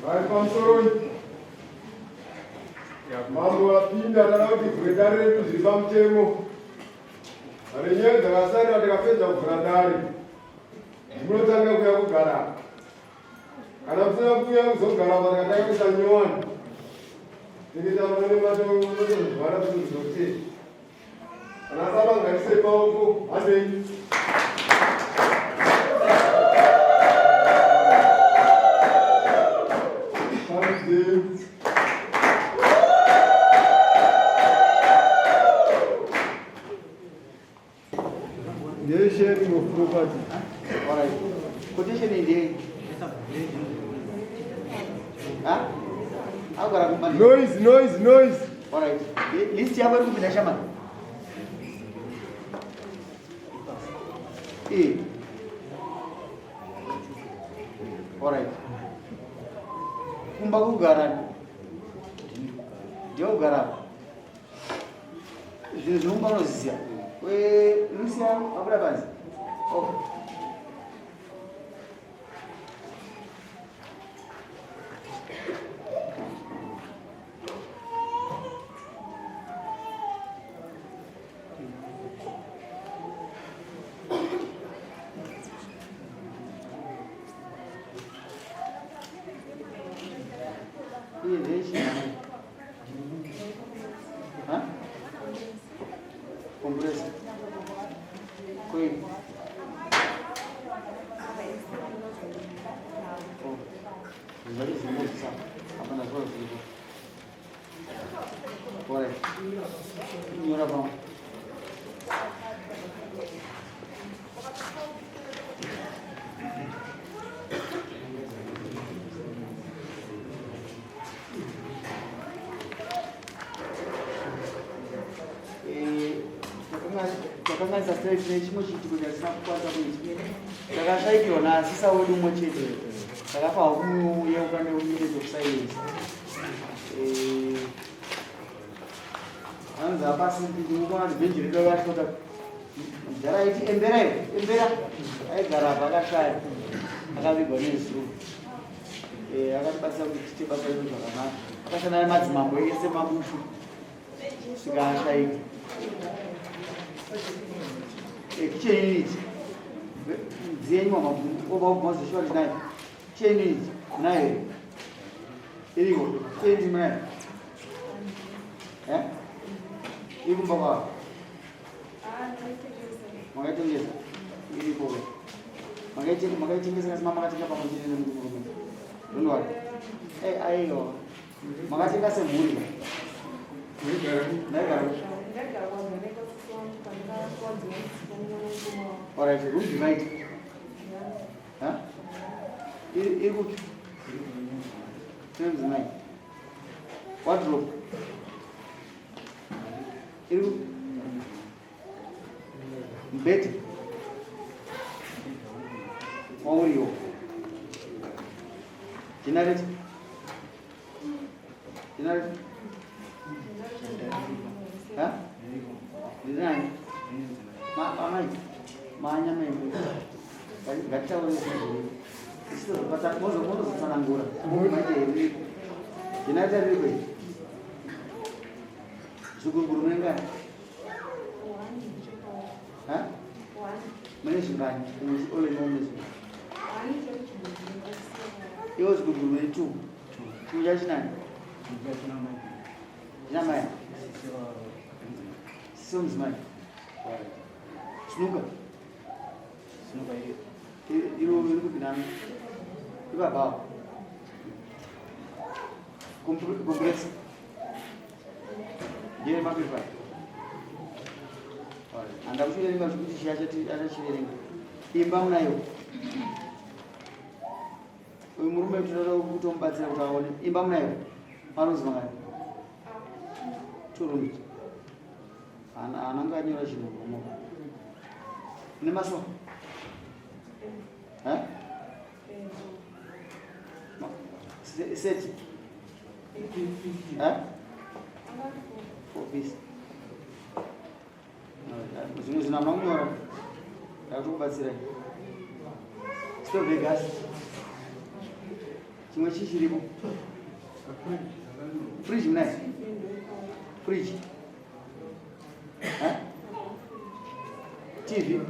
Vari pamusoroi. Mambo vapinda tada kuti vhure dare redu zviri pamutemo. Vane nyaya dzakasarira tikapedza kuvhura dare. Munotanga kuya kugara. Kana musina kuuya kuzogara apa tikatanga kuisa nyowani. Tinenge taona nematozvara zvinhu zvokuti Kana baba ngatisei maoko, handei. Handei. Ndeye sharing of property. All right. Quotation ndeye. Ha? Agara kumba. Noise, noise, noise. All right. List yako iri kupinda shama. Eh. All right. Kumba kugara. Ndiyo kugara. Zvinhu zvekumba unoziziva. Eh, Lucia, wabuda panze. Okay. Compressor. Kweli. Oh. Zvacho zvinozisa. Hapana zvacho zviripo. Alright. Nyora pamwe. Takanganisa straight nechimwe chiitiko chatisina kukwanisa kuita. Takashaikirwa naasisa wedu umwe chete. Takafa kumuyeuka neminute of silence. Eh, hanzi hapasi ndikuona kuti bhenji redu rakashota. Mudhara aiti embera iwe, embera. Aigara apa akashaya. Akavigwa nezuro. Eh, akatibatsira kuti tiite basa redu zvakanaka. Akashanda nemadzimambo ese mabushu. Svika ashaika. Eh, kitchen unit. Dzenyu mama obva mazoshuwa tinayo. Kitchen unit munayo here? Iriko. Kitchen unit munayo? Eh? Iri kumba kwavo. Makaitengesa? Iripo ke. Makaitengesa makaitengesa kasi makatenga pamwe chete nemurume. Don't worry. Eh, aiwa. Makatenga semhuri. Ndaigara. All right, room divide. Huh? Iri kupi? Mudzimai. Wardrobe. Iri kupi? Mubhedha. Wauriwo. Generator. Generator. Ha? Ndinani? Ma amai. Manya mai. Ngatitaure zvinhu. Isizopata mozo mozotsanangura. Maite iripo. Generator iripo. Zviguruguru mune ngani? Ha? Mune zvingani? Ole mune zvingani? Iwo zviguruguru mune two. Chimwe chacho chinani? China mai. Sisi mudzimai. Snuka. Snuka iri. Iro iri kupi nani? Ibaba. Compressor. Ndiye mapepa. Anda kuchiverenga zvekuti chiya achachiverenga. Imba munayo. Uyu murume tinoda kutomubatsira kuti aone. Imba munayo. Panonzi mangani? Two rooms. Ana ananga anyora chinhu murume. Une masofa? Eh? Set. Eh? Four piece. Zvimwe zvinhu hamuna kunyora. Ndakutokubatsirai. Stove yegas. Chimwe chii chiripo? Fridge munayo? Fridge. Eh? TV.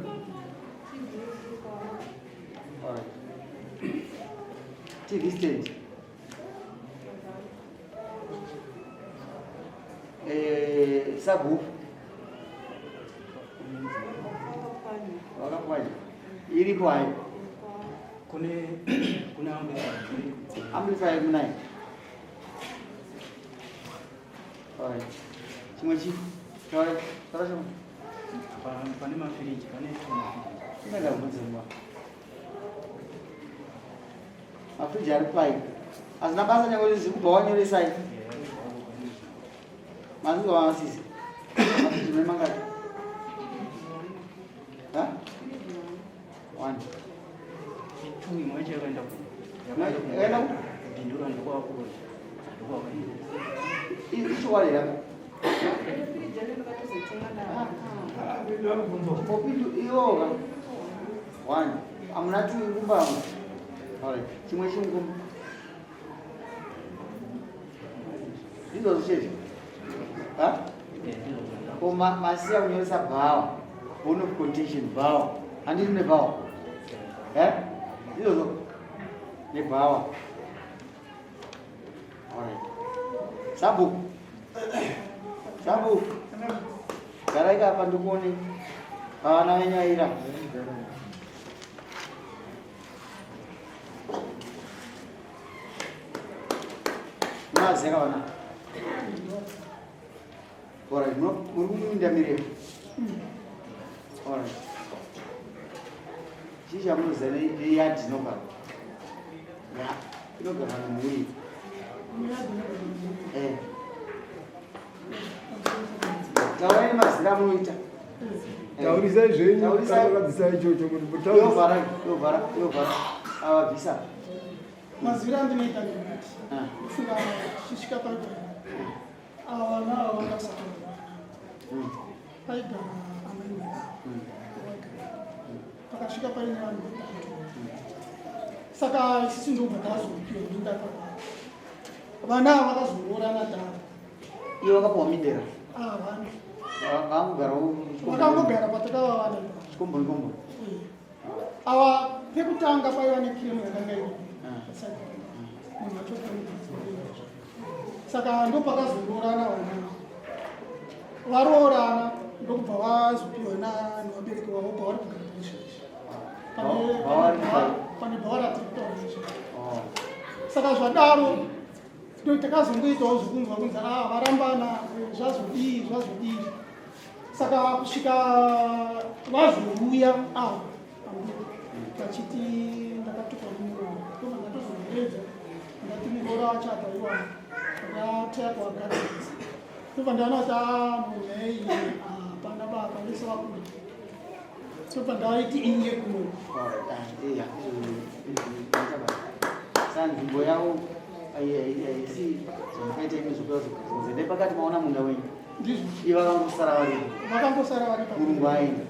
All right. TV stand. Eh, subwoofer. Wakapwanya. Iripo hayo. Kune kune amplifier. Amplifier munayo. Alright. Chimwe chi? Taura, taura chimwe. Pane mafiriji, pane mafiriji. Inga ndabvunza mwa. Mafiriji ari pai? Hazina basa nyange kuti zviri kubva wanyoresai. Mazvinzwa masisi. Mafiriji mune mangati? Ha? One. Two imwe yacho yakaenda ku. Yakaenda ku? Bindura ndokwakura. Ndokwakaenda. Ichokwadi here? Popindu iyoka. One. Amuna two kumba amwe. Alright. Chimwe chimwe kumba. Ndizvozvo chete. Ha? Ko masiya kunyoresa bhawa. Bone of contention bhawa. Handiti nebhawa. Eh? Ndizvozvo. Nebhawa. Alright. Sabhuku. Sabhuku. Garai apa ndikuone. Vana venyaira. Mazeka vana. Alright, muri kuminda mirefu. Alright. Chii chamunoziva neyadhi inogara? Ya, inogara nemhuri. Eh. Taurai nemazira amunoita. Taurisai zvenyu, Taurisai. kana ichocho kuti mutaurisa. Yovhara, yovhara, yovhara. Avabvisa. Maziviro andinoita ndekuti Ah. kufunga tichisvika paigara ava vana ava vangasatora paigara amai vaigara pakasvika paine vanhu vatatu saka isusu ndobva tazopiwa minda papa vana ava vakazoroorana daro. Ivo vakapiwa mindera. Havana. Vangogarawo. Vakangogara patakavavana ipapo. Chikomboni komboni. Ava pekutanga paiva nekiremu yakanga iripo Ah. munhu acho saka ndopakazoroorana vana varoorana ndokubva vazopiwa nevabereki vavo pavari kugara paizvezvi. Pavari kugara. Pane bhawa ratiri kutaura izvi. Oh. Saka zvadaro ndo takazongoitawo zvekunzwa kunzi a varambana, zvazodii zvazodii, saka kusvika vazouya ava pamberi vachiti ndakatukwa nemuroora, ndobva ndatozomuredza ndati muroora wacho apa iwa ndakateya kuwagadzirisa, ndobva ndaona kuti a munhu ei hapana baba vese vakura, ndobva ndaiti iye kuno. Alright, ah, iya, izvo saka nzvimbo yavo haisi zvamakaita imi zvokuda zogadzirisa ndepakati maona munda wenyu. Ndizvo. Ivo vakangosara varipo. Vakangosara vari pa Murungu aenda.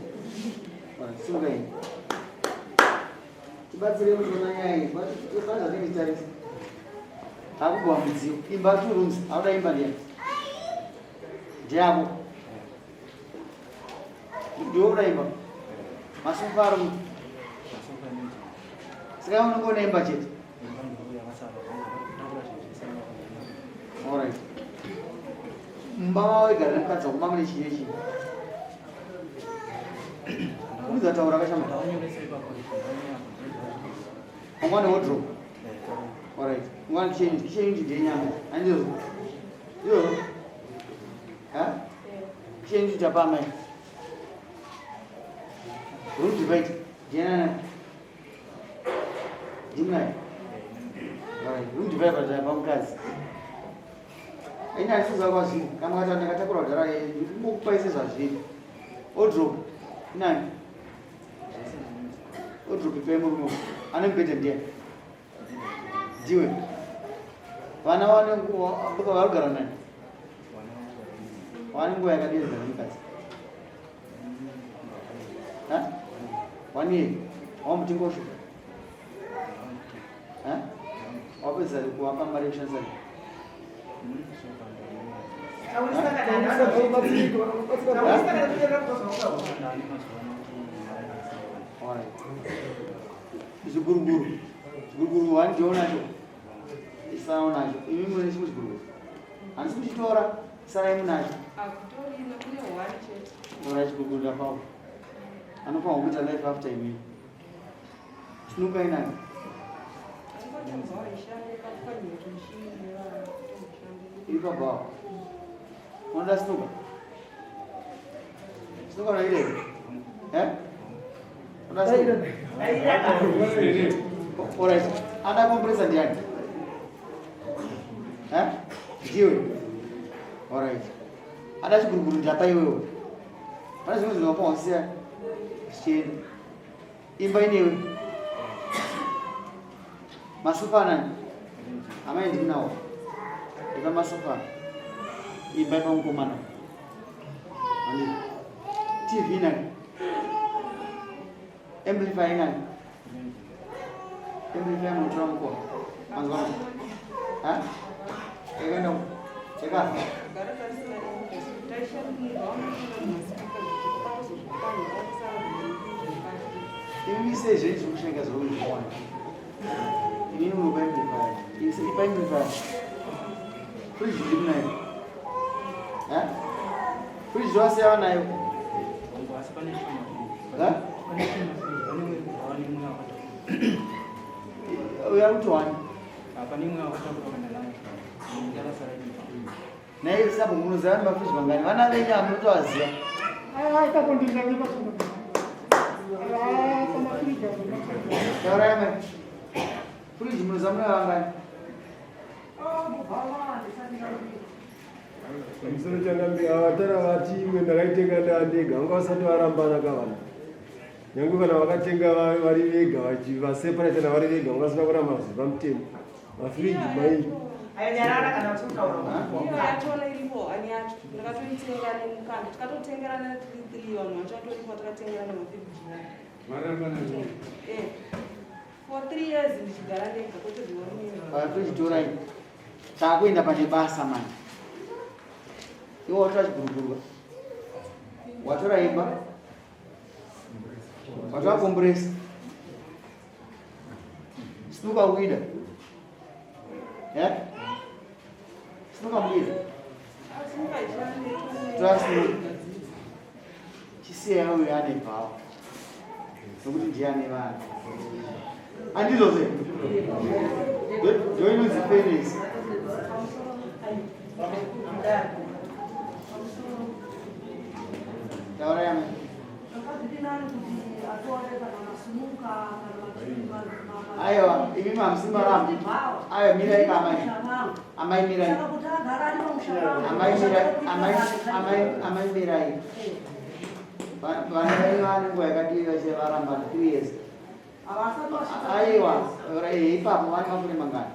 Alright, simuka ini tibatsire kuchiona nyaya iyi pane zvatinge titarisa akugowa mudziyo imba two rooms auda imba ndiya ndeyako ndiwe kuda imba masofa ari Masofa nechi. Saka unongoona imba chete. Imba ndiyo yakasara. Takura zvinhu zvese. Alright, mumba mavo igara nemukadzi wako mamune chii nechii kumidza taura kashama. Ndawanyoresa ipapo. Ndanyanya. Ungwane wardrobe. Alright, ungwane kitchen. Kitchen unit ndeyenyama andizvo izvozvo ha kitchen unit apa amai room divide ndiyanana ndimunayo. Alright, room divide pa mukadzi aina achisiza kwazviri kana ukati ndakatakura kudhara ndikupa ise zvazviri. Wardrobe inani? Wardrobe ipai murume ane mubhedha ndiye ndiwe vana vane varikugara nani vane nguva yakadii gara nemukadzi? Ha? One year wamutenga ushuka. Wapedza kuvapa mari yekushandisa Zviguruguru. Zviguruguru wani ndionacho. Isana unacho. Imi mune chimwe chiguruguru. Handisi kuchitora, sarai munacho. Ora chiguruguru ndapawo. Anofanirwa kuita life after imi. Snuka inani. Iri pabhawa. Unoda snuka? Snuka unoida here? Eh? Unoda snuka? Alright. Ada compressor ndiani? Eh? Ndiwe. Alright. Ada chiguruguru ndapa iwewe. Pane zvimwe zvinhu wapawa siya zvichienda. Imba inewe. Masofa anani? Amai ndinawo. Ipa masofa. Imba ipa mukomana. Ani. TV nani? Amplifier nani? Amplifier munotora mukoma. Manzwa. Ha? Ekaenda. Eka. Imi sei zvenyu zviri kushaika zviri kuzviwana? Inini munopa amplifier. Ipa amplifier. Fridge ndiri nayo. Ha? Fridge zvawasiya vanayo. Ha? Uya kuti wani? Naye sapo munoziva vane mafridge mangani? Vana venyu hamunotovaziva. Taurai mai. Fridge munoziva mune vangani? Pamusoro changambi avatara vati imwe ndakaitenga ndandega vanga vasati varambana kavana nyange kana vakatenga vari vega vaseparate kana vari vega vanga vasina kuramba zviri pamutemo mafiriji mai Anyarara kana uchitaura. Iyo yachona iripo ani yacho ndakatoitenga nemukanda tikatotengerana tiri three vanhu vachatoripo takatengerana mafiriji Eh. For 3 years ndichigara ndega kwete zvione. Fridge torai. Takuenda pane basa manje. Iwe watora chiguruguru. Watora imba. Watora compressor. Snuka uida. Eh? Snuka muida. Tora snuka. Chisiya uyu ane bhawa. Nokuti ndiye ane vana. Andizvo zve? Ndo inonzi fairness. Taura yamai. Aiwa, imi hamusi marambi. Aiwa, mirai amai. Amai mirai. Amai mirai, amai amai amai mirai. Vana venyu vane nguva yakadii vache varambana 3 years. Aiwa, ipapo vane makore mangani?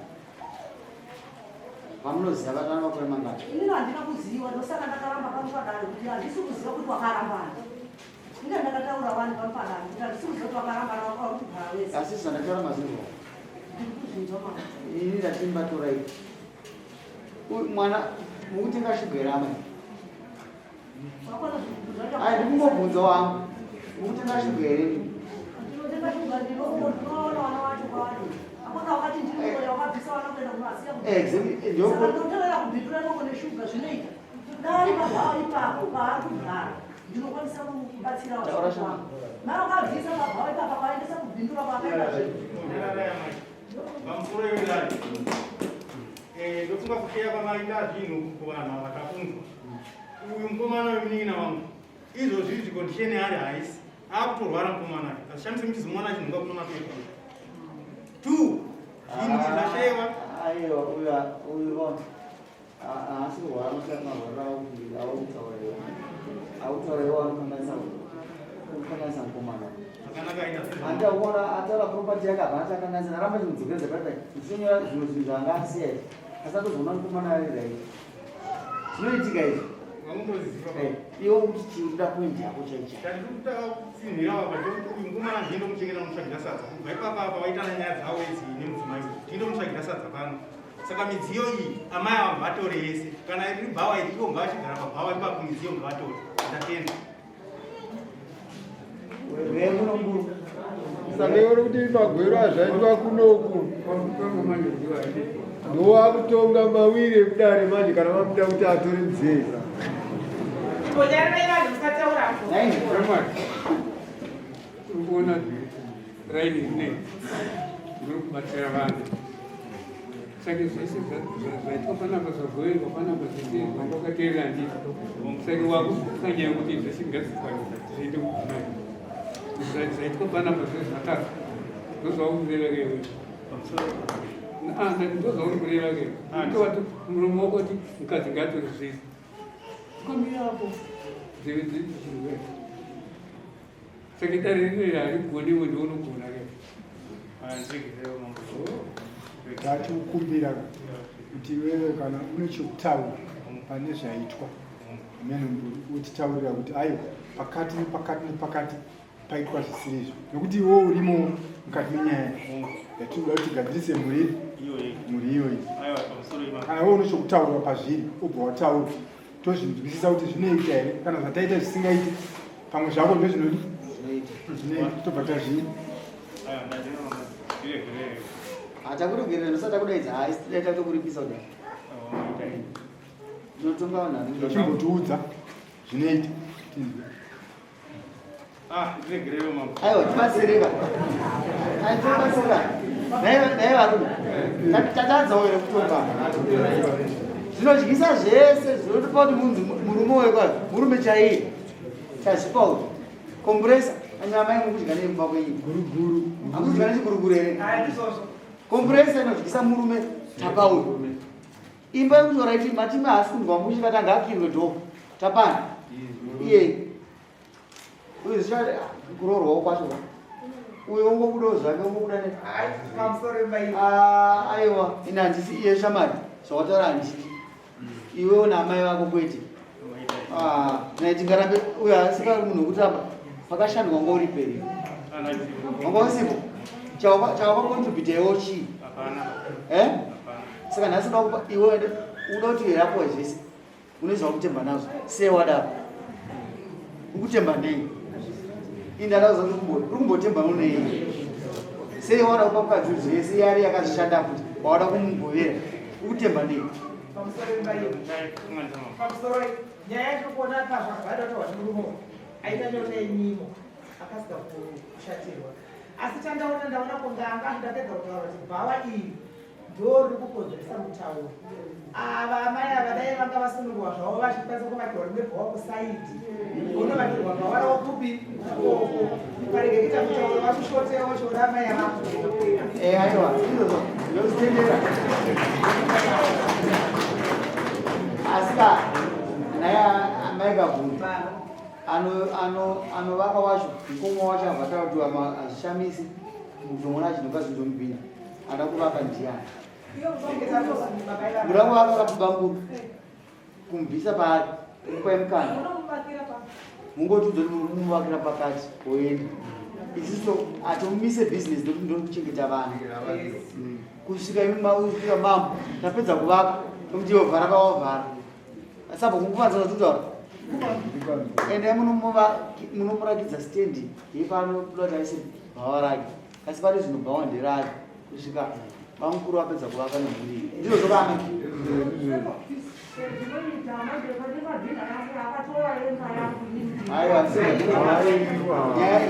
Vamunoziva vati vane makore mangani? Inini handina kuziva, ndosaka ndakaramba pamupadare kuti handisi kuziva kuti wakarambana. Inge ndakataura wani pamupadare kuti handisi kuziva kuti wakarambana vari kugara wese. Asi zvandataura mazinzwa. Ndiri kuzvinzwa mama. Inini ndati mbatorai. Uyu mwana mukutenga shuga here amai? Wakona zvinhu zvacho. Ai ndikungobvunza wangu. Mukutenga shuga here? Ndinotenga shuga ndinoona vana vacho kwavari. Hakuna wakati ndiri wakabvisa vana kuenda kunasiya. Exactly. Ndoko Saka ndinotevera kubhindura ikoko neshuga zvinoita. Dai pabhawa ipapo paari kugara ndinokwanisa kubatsira Taura shama. Mai wakabvisa pabhawa ipapa kwaendesa kubhindura kwaakaenda zvinhu. Pamusoro yedare, ndofunga kusheya kwamaita zvinhu kuvanhu ava takunzwa. Uyu mukomana uyu munin'ina wangu izvozvi izvi condition yaari haisi akutorwara mukomana uyu azvishamise muchizomuona achinhonga kuno mapepa two zvinhu zvashayiwa. Aiwa, uyu uyu haasi kurwara mashati marwarira aukutaura iwe. Aukutaura iwe anokanganisa kukanganisa mukomana. Zvakanaka aita. Andaona ataura property yake hapana chakanganisa ndaramba chimudzokeredza paipai ndichinyora zvimwe zvinhu zvaanga asiya izvi asi atozoona mukomana ari right. Zvinoitika izvi. Vanongoziva. Iwe kuti chii unoda point yako chaicha. Chandiri kutaka Chandakutsinhira apa ndechekuti uyu mukomana ndiye ndomuchengeta ndomutsvagira sadza. Kubva ipapa apa waitana nyaya dzavo idzi nemudzimai uyu. Ndiye ndomutsvagira sadza pano. Saka midziyo iyi amai ava ngavatore yese. Kana riri bhawa iri ivo ngavachigara pabhawa ipapo midziyo ngavatore. Ndatenda. Saka iwe uri kuti magwero azvaitwa kunoku ndowakutonga mawiri ekudare manje kana mamuda kuti atore nzee. Uri kuona raini rinei ndiri kubatsira vanhu saka zvese zvaitwa panapa zvagoverwa panapa zvese vanga vakateerera handiti saka wakuzokanya kuti zvese ngazvikwane zviite kudzimai zvaitwa panapa zvese zvataka ndozvauri kureva ke iwe ndozvauri kureva ke ndowati muromo wako kuti mukadzi ngaatore zvese komira apo dzeve dzechirwere saka dare rineri harigoniwo ndounogona ke Tatokumbira kuti iwewe kana une chekutaura pane zvaitwa amene utitaurira kuti aiwa pakati nepakati nepakati paitwa zvisiri izvo nekuti iwewe urimo mukati menyaya yatinoda kuti tigadzirise mhuri mhuri iyoyi kana iwewe une chekutaura pazviri ubva wataura tozvinzwisisa kuti zvinoita here kana zvataita zvisingaiti pamwe zvako ndozvinodi zvinoita tobva tazvii Hatakuregerera ndisati takudaidza haisi dai tatokuripisa kudai. Tinotonga vanhu vanenge chimbotiudza zvinoita tinzwe. Ah, ndiregereyo mambo. Aiwa tibatsireka. Ai tibatsireka. Dai dai varume. Tatadzawo here kutonga. Zvinodyisa zvese zvinotopa kuti munhu murume wekwa murume chaiye. Chazvipa kuti Komburesa anyama mai mukudya nei mumba kwenyu? Guruguru. Hamukudya nechiguruguru here? Komburesa inodyisa murume tapauri. Imba yekutora iti matime haasi kunzwa mushe vati ngaakirwe dhoo. Tapani. Iye. Uyu zvicha kuroorwawo kwacho ka. Uyu ongobudawo zvake ongobuda ne. Ah, aiwa ini handisi iye shamari zvawataura handidi. Iwewo naamai vako kwete. Ah, naye tingarambe uyo haasi pari munhu wekutamba pakashandwa wanga uri peri wanga usipo chawakakontributa iwo chii eh? Saka nhasi uda kupa iwe uda kuti herapuwa zvese une zvakutemba nazvo sei wadaro ukutemba nei indada uri kumbotemba unei sei wada kupa mukadzi zvese yari yakazvishanda futi wawada kumugovera ukutemba nei Pamusoro nyaya yatiri kuona apa zvakabva taurwa nemurume uyu aita nyota yenyimo akasika kushatirwa asi chandaona ndaona kunge anga ndapedza kutaura kuti bhawa iri ndo riri kukonzeresa mutauro ava amai ava dai vanga vasunungurwa zvavo vachikwanisa kuvakirwa rimwe bhawa kusaidi vonovakirwa bhawa ravo kupi ikoko parege kuita mutauro vakushotewo chiona amai ava Eh, aiwa izvozvo ndozvitendera asi ka naye amai kabvunza anovaka wacho mukoma wacho abva taura kuti hazvishamisi mutomona achinonga zvindomubhinya ada kuvaka ndiyani muda kuvaka kababamukuru kumubvisa paari mupai mukana mungotiudza kuti muri kumuvakira pakati oenda isusu atomumise business ndokuti ndori kuchengeta vana kusvika imi mausvika mambo tapedza kuvaka tomuti iwe vhara pawavhara asabva kunguvanza zvatutaura endai munomurakidza stendi yepano kuda kuti aise bhawa rake asi pari zvino bhawa nderake kusvika bamukuru vapedza kuvaka nemhuri iyi ndizvo zvokana aiwa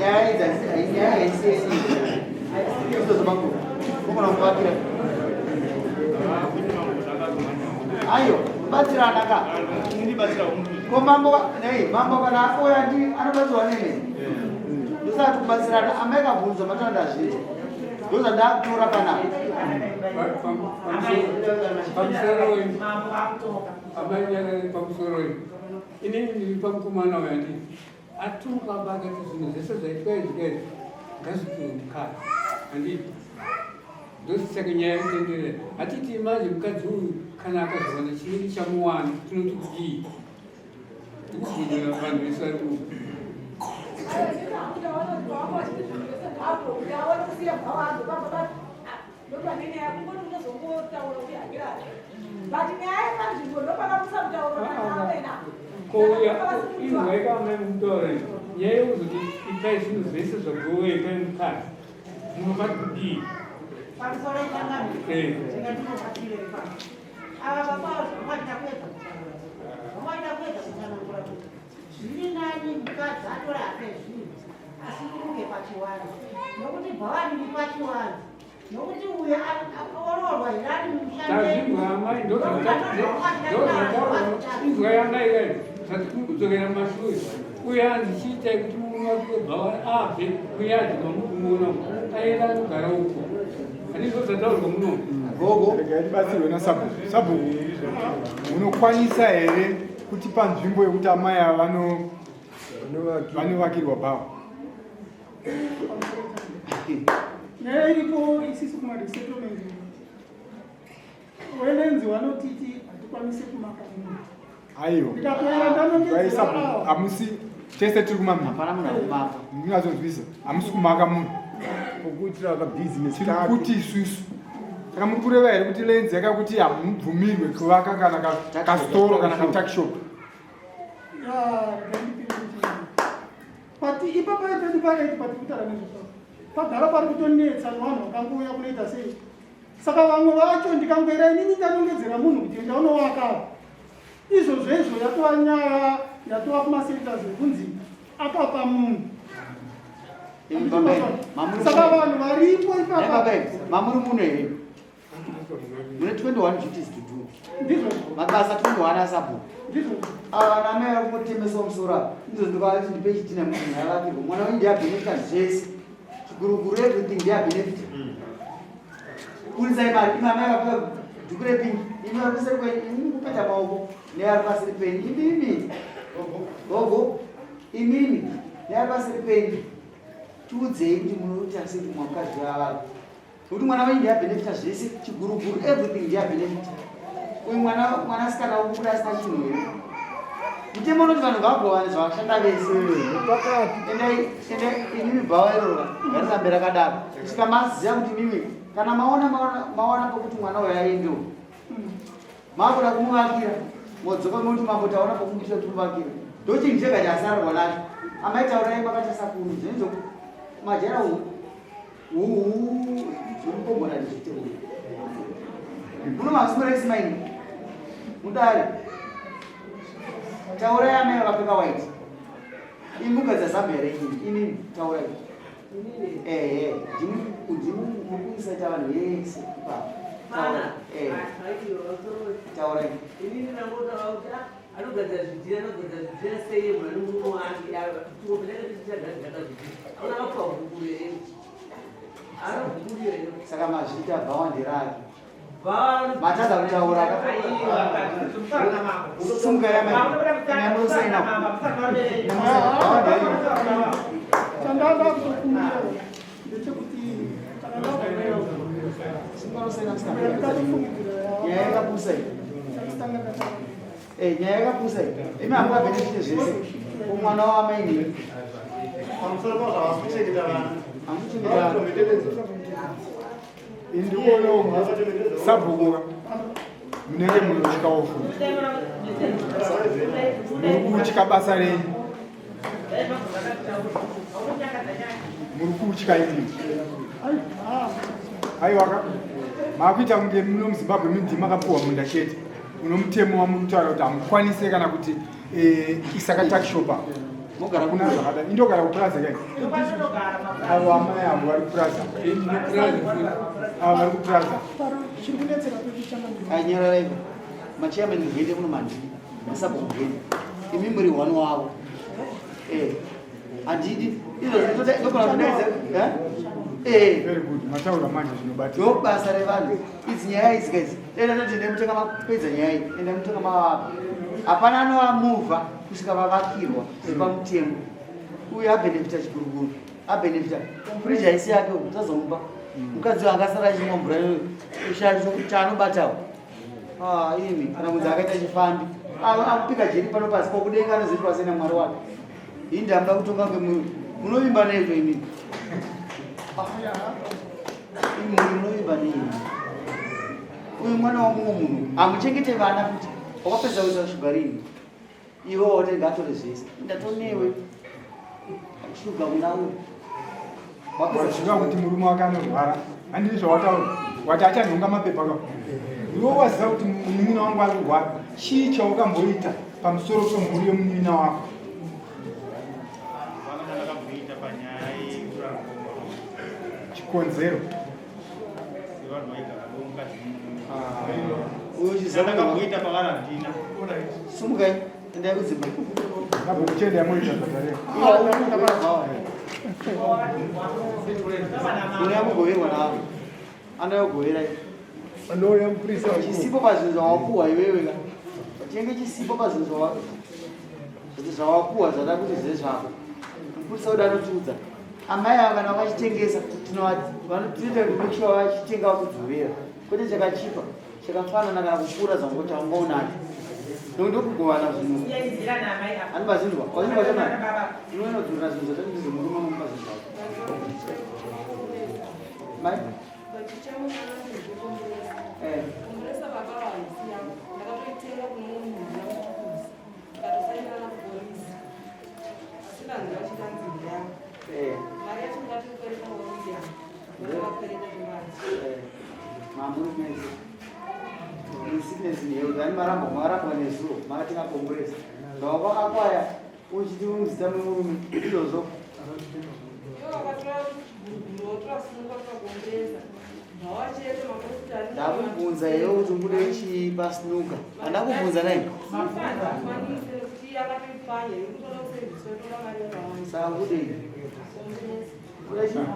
nyaya idzi nyaya haisi ndizvo zvabamukuru unogona kuvakira ayo kubatsirana ka ko mambo nei mambo kana auya ndi anobatsirwa nene ndosati kubatsirana amai kabvunzwa matanda azviita ndozvandakutora panapa pamusoroi inini ndiri pamukomana uyo andii atuka bakati zvinhu zvese zvaitwa izvi kaizvi ngazvipiwe mukadzi handiti ndosaka nyaya yekutenderera hatiti manje mukadzi uyu kana akazowana chinenge chamuwana tinoti kudii tikubvunzira vanhu vese vari kuno. apapo kuti aone kusiya bhawa azopamba ndopane nyaya kungoti unozongotaura kuti handirari but nyaya yepanzvimbo ndopakamusa mutauro naawena kouya inzwai kamai mukutaura nyaya yekuzoti itai zvinhu zvese zvagowe ipai mukadzi munomati kudii pamusoro ichangamire Eh. tingatinobatsire pano ava baba vamwaita kuedza kutsanangura vamwaita kuedza kutsanangura kuti zviri nani mukadzi atore hake zvinhu asi kurunge pachiwanze nokuti bhawani ri pachiwanze nokuti uyo oroorwa here ari tazvinzwa amai ndozvataura inzwai amai kai zvati kuri kudzokera mumashure uye anzi chiitai kuti murume wake webhawa abve muyadhi mamuri kumuona aenda anogara uko handizvo zvataurwa muno Gogo, regai tibatsirwe nasabhuku. Sabhuku, munokwanisa here kuti panzvimbo yekuti amai ava vanovakirwa bhawa? Nyaya iripo isisu kumaresettlement welenzi vanotiti hatikwanisi kumaka munhu. Aiwa. Ndikatoera ndanongedzera Sabhuku, awa. hamusi tese tiri kumamira. Hapana munhu akumaka. Ndinazonzwisa. Hamusi kumaka munhu. Pokuitira kabhizinesi Tiri kuti isusu. Saka muri kureva here kuti lenzi yakakuti hamubvumirwe kuvaka kana kasitoro kana katakishop? Ya, ngandipinde kuti pati ipapa pedu paeti pati kutaura nezvazvo pagara pari kutonetsa nevanhu vakangouya kunoita sei saka vamwe vacho ndikangoera inini ndanongedzera munhu kuti enda unowaka izvozvo izvo yatova nyaya yatova kumasentas ekunzi akapa munhu Imi baba imi, saka vanhu varipo Nhai ipapa baba imi, mamuri muno here mune 21 duties to do ndizvo mabasa 21 asabhuku ndizvo ava vana amai vari kungotemeswa musoro apa ndizvo ndikavati ndipe chitina munhu yavakirwa mwana wenyu ndiabhenefita zvese chiguruguru everything ndiabhenefita burisai mari imi amai vapfeka dhuku repingi imi vari kuseri kwenyu imi kupeta maoko nevari paseri penyu imimi gogo imimi nevari paseri penyu tiudzei kuti munoita sei kuti mwamukadzi vavari nokuti mwana wenyu ndiabhenefita zvese chiguruguru everything ndiabhenefita uyu mwana mwanasikana wokubuda asina chinhu here mutemo unoti vanhu ngavagovane zvavashanda vese endai endai imimi bhawa iroro ngarirambe rakadaro kusvika maziva kuti imimi kana maona maona pokuti mwana uyu aendewo makuda kumuvakira modzoka moti mambo taona pokumuitira kuti muvakira ndochinhu chega chasarwa nacho amai taurai makatasakuru zvinenge majera zvomukogona ndizvite uyu muno masumuresi maini mudare taurai amai vakapfeka white imuka dzazambia renyu inini taurai ehe ndimi mukuisaita vanhu vese ipapo Eh. Taurai. Inini ndangotaura kuti ah, anogadzira zvidhina anogadzira zvidhina sei munhu ane murume wake tuopeleke tichagadzira kazvidhina auna akapuwa gukuru here ana gukuru here Saka mazvita bhawa nderake. Matadza kutaura ka. Sumuka yamai. Nyamusaina. Chandada kutokumbira ndechekuti kana ndabva Nyaya yakapusa iyi. Eh, nyaya yakapusa iyi. Imi hamungabhenefite zvese. Umwana wamaini. Pamusoro pazvo havasi kuchengeta vana. Hamuchengeta vana. Indikuona sabhuku munenge munotyawo futi. Muri kutya basa renyu. Muri kutya imimi. Aiwaka maakuita kunge muno muZimbabwe mindi makapuwa munda chete. Uno mutemo wamuri kutaura kuti hamukwanise kana kuti eh, isaka takishopa. Mogara Hakuna zvakadai. Indogara kupuraza kai. Avo amai avo vari kupuraza. Avo vari kupuraza. Chiri kunetsera pedu changamire. Anyarara ivo. Machairman mugende muno mandini. Masabhuku mugende. Imi muri one wavo. Eh. Handidi. Izvo ndokona kudaidza. Eh? Eh. Very good. Mataura manje zvinobatika. Ndo basa revanhu. Idzi nyaya idzi guys. Enda toti enda mutenga mapedza nyaya iyi. Enda mutenga mavaka. Hapana anovamuvha kusvika vavakirwa zviri pamutemo. Uyu abhenefita chiguruguru. Abhenefita. Fridge haisi yake uyu musazomupa. Mukadzi uyu angasara achimwa mvura iyoyo. Kushaya chaanobatawo. Ah, imi kana kunzi akaita chifambi. Akupika jeri pano pasi pokudenga anozoitwa sei naMwari wake. Ini ndamuda kutonga ngemuyo. Munovimba neizvo imimi. Imuri munovimba nei? Uyu mwana wamumwe munhu hamuchengete vana futi. Wakapedza kuisa shuga rini? Iwe wote ngatore zvese. Ndatonewe. Shuga kuna uyu. Waziva kuti murume wake anorwara. Handii zvawataura. Wati achanhonga mapepa ka. Iwe waziva kuti munin'ina wangu ari kurwara. Chii chaukamboita pamusoro pemhuri yemunin'ina wako? Chikonzero. Ndakakuita pavari handina. Sumukai, endai kudzimba. Ngakuchenda yamoita zvatareva. Unoya kugoverwa navo. Anouya kugovera. Anouya mupurisa. Chisipo pazvinhu zvawapuwa iwewe ka. Chinenge chisipo pazvinhu zvawa zvati zvawapuwa zvada kuti zve zvako. Mupurisa uda anotiudza. Amai ava kana vakachitengesa tinoita kuti make sure vachitenga vakudzorera. Kwete chakachipa chakafanana kana kupfuura zvangu chawanga unacho. Ndokuti ndokugovana zvinhu. Ani vazinzwa? Vazinzwa chama? Unonodzorera zvinhu zvatati ndizvomurume unomupa zvinhu zvako. Mai? Eh. Eh. Maramba marambwa nezuro makatenga kongiresi zvawakakwaya uchiti muzita memurume izvozvo ndakubvunza iwe kuti ukude chii pasnuka handakubvunza nai saka ukudei kuda chii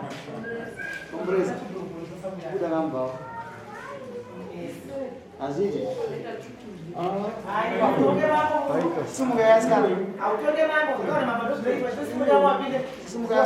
komburesa kuda kambawa hazviiti simuka yasikana simuka.